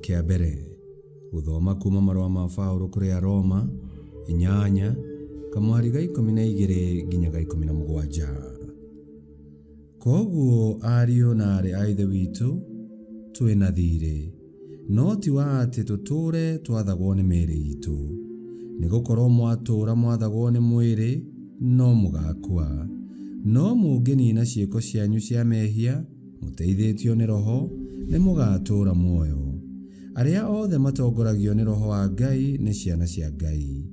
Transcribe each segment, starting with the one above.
Kĩa mbere, gũthoma kuma marũa ma Paũlũ kũrĩ Aroma, 8, kamũhari ga 12 nginya ga 17. Kwoguo ariũ na aarĩ a Ithe witũ, twĩ na thiirĩ, no ti wa atĩ tũtũũre twathagwo nĩ mĩĩrĩ itũ. Nĩ gũkorũo mwatũũra mwathagwo nĩ mwĩrĩ, no mũgaakua. No mũngĩniina ciĩko cianyu cia mehia mũteithĩtio nĩ Roho, nĩ mũgaatũũra muoyo. Arĩa othe matongoragio nĩ Roho wa Ngai nĩ ciana cia Ngai.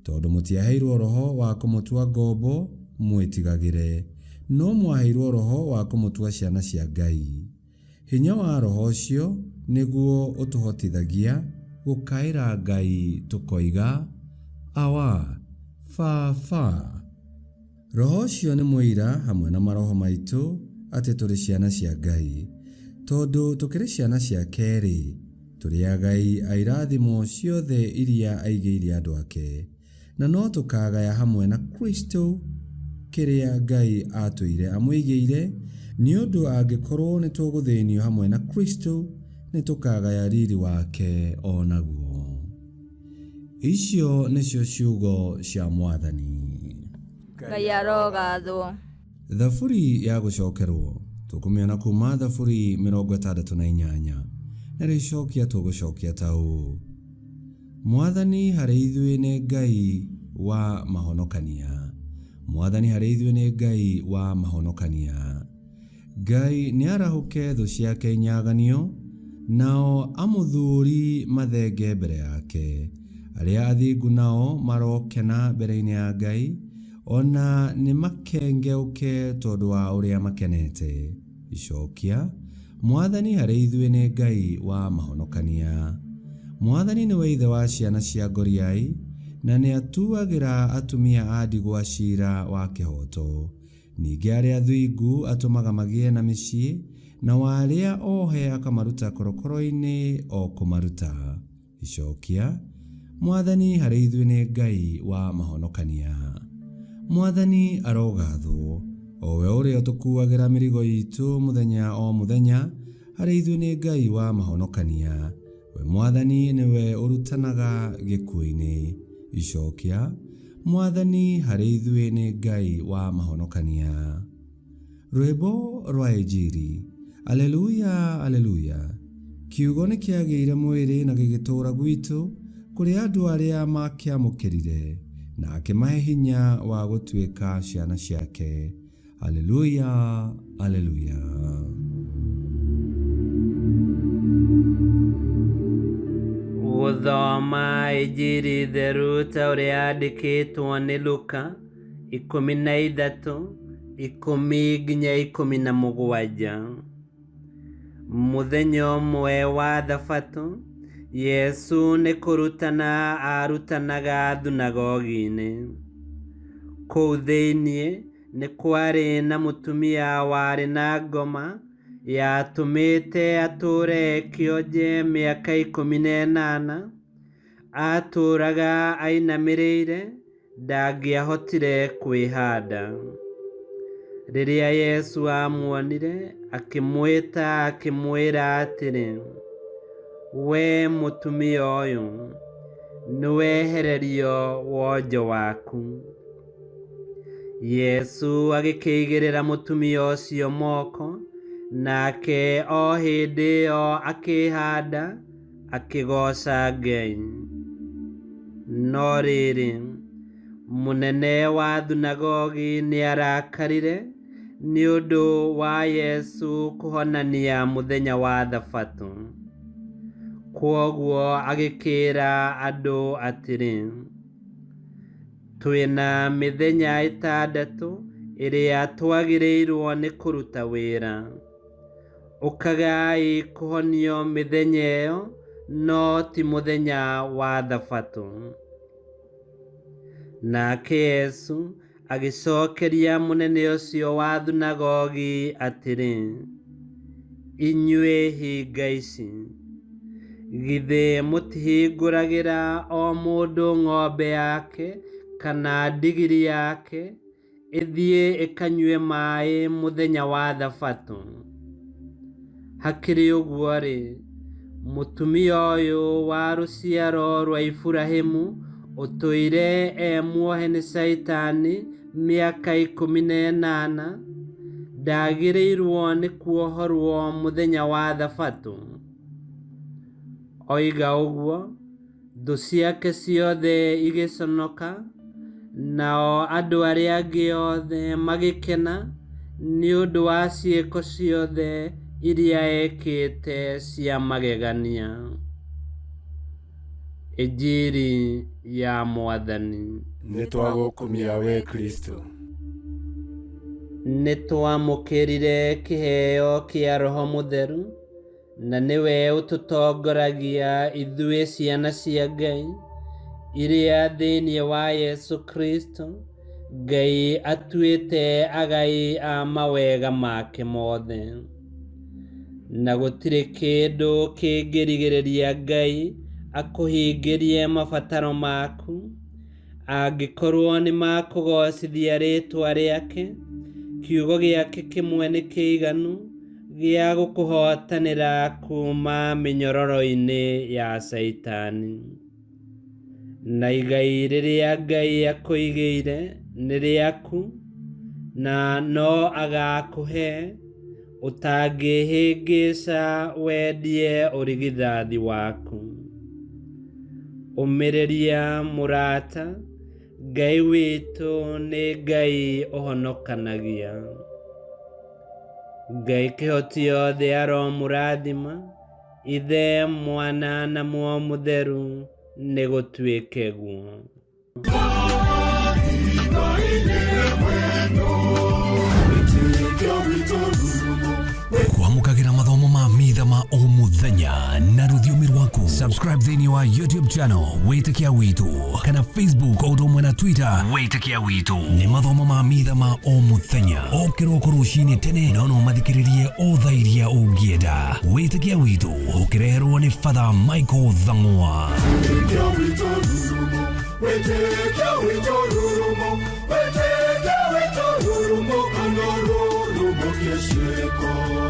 Tondũ mũtiaheirwo Roho wa kũmũtua ngombo mwĩtigagĩre, no mwaheirwo Roho wa kũmũtua ciana cia Ngai. Hinya wa Roho ũcio nĩguo ũtũhotithagia gũkaĩra Ngai tũkoiga, Awa, Baba! Roho ũcio nĩ mũira hamwe na maroho maitũ atĩ tũrĩ ciana cia Ngai. Tondũ tũkĩrĩ ciana ciake-rĩ, tũrĩ agai a irathimo ciothe iria aigĩire andũ ake, na no tũkaagaya hamwe na Kristo kĩrĩa Ngai aatũire amũigĩire, nĩ ũndũ angĩkorũo nĩtũgũthĩnio hamwe na Kristo, nĩtũkaagaya riri wake o naguo. Icio nĩcio ciugo cia Mwathani. Ngai arogathwo. Thaburi ya gũcokerwo tũkũmĩona kuma Thaburi 68 na rĩcokia tũgũcokia ta ũũ: Mwathani harĩ ithuĩ nĩ Ngai wa mahonokania. Mwathani harĩ ithuĩ nĩ Ngai wa mahonokania. Ngai nĩarahũke thũ ciake inyaganio, nao amũthũũri mathenge mbere yake. Arĩa athingu nao marokena mbere-inĩ ya Ngai, o na nĩmakengeũke tondũ wa ũrĩa makenete. Icokia, Mwathani harĩ ithuĩ nĩ Ngai wa mahonokania. Mwathani nĩwe Ithe wa ciana cia ngoriai, na nĩatuagĩra atumia a ndigwa ciira wa kĩhooto. Ningĩ arĩa athingu atũmaga magĩe na mĩciĩ, nao arĩa ohe akamaruta korokoro-inĩ o kũmaruta. Icokia, Mwathani harĩ ithuĩ nĩ Ngai wa mahonokania. Mwathani arogathwo, o we ũrĩa ũtũkuuagĩra mĩrigo itũ mũthenya o mũthenya, harĩ ithuĩ nĩ Ngai wa mahonokania. We Mwathani nĩwe ũrutanaga gĩkuũ-inĩ. Icokia, Mwathani harĩ ithuĩ nĩ Ngai wa mahonokania. Rwĩmbo rwa Injiri. Aleluya, aleluya. Kiugo nĩ kĩagĩire mwĩrĩ na gĩgĩtũũra gwitũ, kũrĩ andũ arĩa makĩamũkĩrire, na akĩmahe hinya wa gũtuĩka ciana ciake. Aleluya, aleluya. Gũthoma Injiri theru ta ũrĩa yandĩkĩtwo nĩ Luka 13, 10 nginya 17. Mũthenya ũmwe wa Thabatũ, Jesũ nĩ kũrutana aarutanaga thunagogi-inĩ. Kũu thĩinĩ nĩ kwarĩ na mũtumia warĩ na ngoma yatũmĩte atũũre kĩonje mĩaka 18. Aatũũraga ainamĩrĩire, ndangĩahotire kwĩhanda. Rĩrĩa Yesu aamuonire, akĩmwĩta akĩmwĩra atĩrĩ, Wee mũtumia ũyũ, nĩwehererio wonje waku. Yesu agĩkĩigĩrĩra mũtumia ũcio moko, nake o hĩndĩ ĩyo akĩĩhanda, akĩgooca Ngai. No rĩrĩ, mũnene wa thunagogi nĩarakarire nĩ ũndũ wa Yesu kũhonania mũthenya wa Thabatũ. Kwoguo agĩkĩĩra andũ atĩrĩ, Twĩ na mĩthenya ĩtandatũ ĩrĩa twagĩrĩirwo nĩ kũruta wĩra. Ũkagai kũhonio mĩthenya ĩyo, no ti mũthenya wa Thabatũ. Nake Yesu agĩcokeria mũnene ũcio wa thunagogi atĩrĩ, Inyuĩ hinga ici, githĩ mũtihingũragĩra o mũndũ ng'ombe yake kana ndigiri yake ĩthiĩ ĩkanyue maĩ mũthenya wa Thabatũ? Hakĩrĩ ũguo-rĩ, Mũtumia ũyũ wa rũciaro rwa Iburahĩmu ũtũire e muohe nĩ Caitani mĩaka 18, ndagĩrĩirwo nĩ kuohorwo mũthenya wa Thabatũ?" Oiga ũguo, thũ ciake ciothe igĩconoka, nao andũ arĩa angĩ othe magĩkena nĩ ũndũ wa ciĩko ciothe iria ekĩte cia magegania. Injiri ya Mwathani. Nĩ twagũkumia we Kristo. Nĩ twamũkĩrire kĩheo kĩa Roho Mũtheru, na nĩwe ũtũtongoragia ithuĩ ciana cia Ngai iria thĩinĩ wa Yesu Kristo Ngai atuĩte agai a mawega make mothe. Na gũtirĩ kĩndũ kĩngĩrigĩrĩria Ngai akũhingĩrie mabataro maku, angĩkorwo nĩ makũgoocithia rĩĩtwa rĩake. Kiugo gĩake kĩmwe nĩ kĩiganu gĩa gũkũhootanĩra kuuma mĩnyororo-inĩ ya Caitani. Na igai rĩrĩa Ngai akũigĩire nĩ rĩaku, na no agakũhe ũtangĩhĩngĩca wendie ũrigithathi waku. Ũmĩrĩria mũrata, Ngai witũ nĩ Ngai ũhonokanagia. Ngai kĩhoti yothe aromũrathima, Ithe, Mwana na Muoyo Mũtheru, nĩ gũtuĩke guo. Kwamũkagĩra mathomo ma mitha ma o mũthenya na rũthiomi rwaku. Subscribe thĩinĩ wa YouTube channel Wĩtĩkia Witũ kana Facebook o ũndũ ũmwe na Twitter Wĩtĩkia Witũ. Nĩ mathomo ma mitha ma o mũthenya o kĩroko rũcinĩ tene, no no mathikĩrĩrie o thaa iria ũngĩenda. Wĩtĩkia Witũ ũkĩreherwo nĩ Father Michael Thang'wa. Wĩtĩkia witũ rurumo, wĩtĩkia witũ rurumo, wĩtĩkia witũ rurumo, kana rurumo kĩciĩko.